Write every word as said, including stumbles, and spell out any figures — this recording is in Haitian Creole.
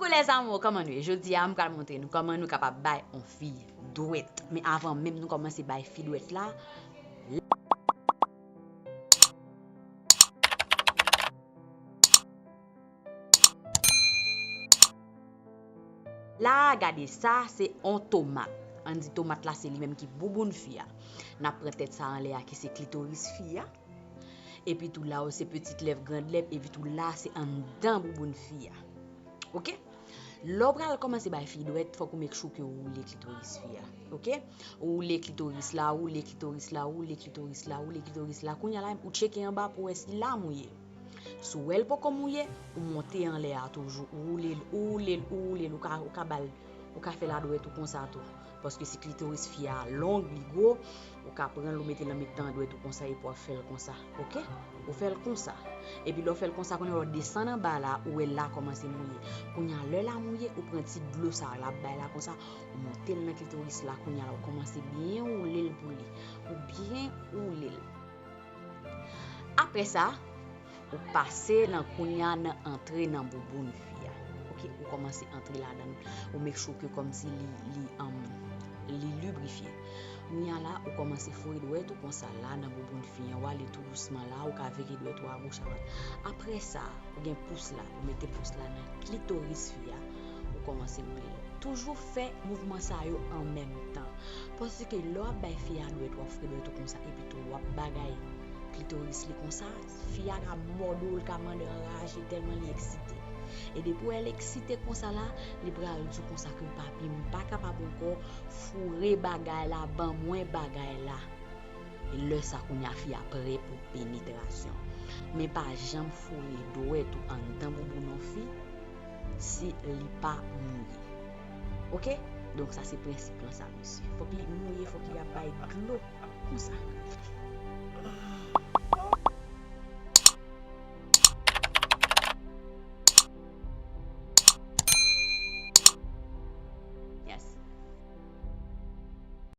Coucou les amours, kòman nou ye? Jodi a, m pral montre nou kòman nou kapab bay yon fi dwèt. Men avan menm nou kòmanse bay fi dwèt la, la, gade sa, se yon tomat. Ann di tomat la, se li menm ki bouboun fi a. N ap pran tèt sa anlè a, ki se klitoris fi a. Epi tou la, se petit lèv, grand lèv, epi tou la, se anndan bouboun fi a. Oke? Lè w pral kòmanse bay fi dwèt, fòk ou make sure ke ou woule klitoris fi a. Oke? Ou woule klitoris la, ou woule klitoris la, ou woule klitoris la, ou woule klitoris la. Kounye a la, ou tcheke anba pou wè si la mouye. Si w wè l poko mouye, ou monte anlè a toujou, ou woule l, ou woule l, ou woule l, ou ka, ou ka ba l, ou ka fè l a dwèt ou konsa tou. Paske si klitoris fi a long, li gwo, ou ka pran l, ou mete l nan mitan dwèt ou konsa, epi w ap fè l konsa, oke? Ou fè l konsa. Epi lè w fè l konsa, kounye a w desann anba la, ou wè la kòmanse mouye. Kounye a lè la mouye, ou pran ti dlo sa a, l ap bay la konsa, ou monte l nan klitoris la, kounye a la, ou kòmanse byen woule l pou li. Ou byen woule l. Apre sa, ou pase nan kounye a nan antre nan bouboun fi a. Oke, ou kòmanse antre ladan l. Ou make sure ke kòmsi li, li, um, li librifye. Kounye a la, ou kòmanse foure dwèt ou konsa la nan bouboun fi an. W ale tou dousman la, ou ka vire dwèt ou agoch adwat. Apre sa, ou gen pous la, ou mete pous la nan klitoris fi a, ou kòmanse woule l. Toujou fè mouvman sa yo an menm tan. Paske lè w ap bay fi a dwèt, w ap foure dwèt ou konsa, epi tou w ap bagay klitoris li konsa, fi a ka mòde w, l ka mande anraje tèlman li eksite. E depi w wè l eksite konsa la, li pral di w konsa ke papi, m pa kapab ankò, foure bagay la, ban mwen bagay la. E lè sa kounye a fi a prè pou penetrasyon. Men pa janm foure dwèt ou anndan bouboun yon fi si li pa mouye. Oke? Donk sa se prensip lan sa, mesye. Fòk li mouye, fòk li ap bay dlo konsa.